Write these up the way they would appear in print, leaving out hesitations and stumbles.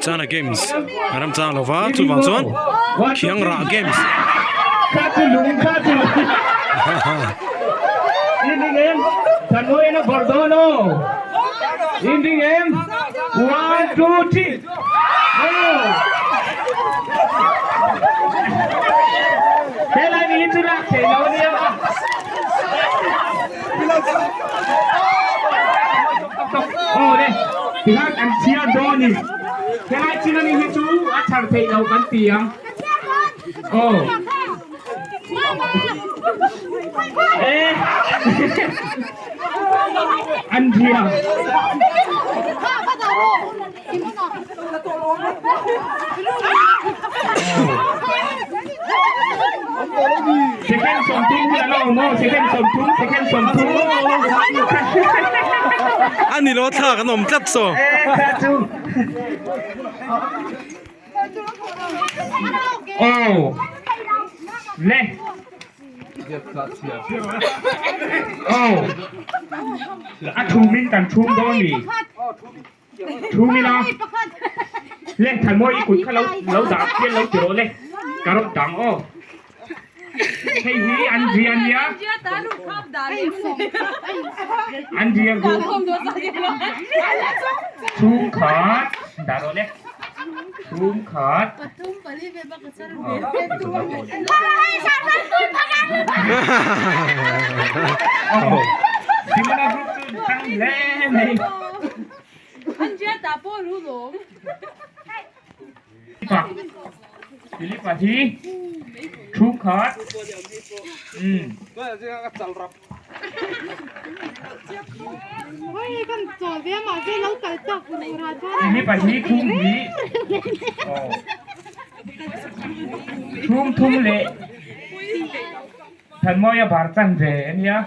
Chana games a ram chang lova chuvang chuan Khiangrah games. Aw le, tikhan an chhiar dawn i helai chin ani hi chu a chhar theih loh kan ti ang. Aw. E an ria. Second 30 hi a la awm aw, second 30, second 30. A ni lo thlak an awm tlat saw. Aw le. Aw a thum in kan thum dawn ni. Thum ila le Thanmawi i kut kha lo lo dah pian lo ti rawh le ka rawn dang aw. Hei hi an zia nia an zia group chhungkhat dah rawh le chhungkhat Simona group chu tang hle mai. Philip-a hi chhungkhat umm. Philip-a hi chhung hnih aw chhung thum leh Thanmawia bar chan ve a nia.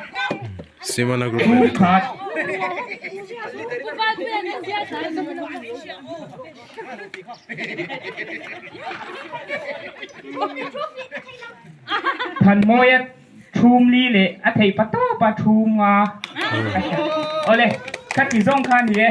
Simona group Chhungkhat. Thanmawia thum li leh a theih pa tawp a thum nga. Awle, khati zawng kha a ni e.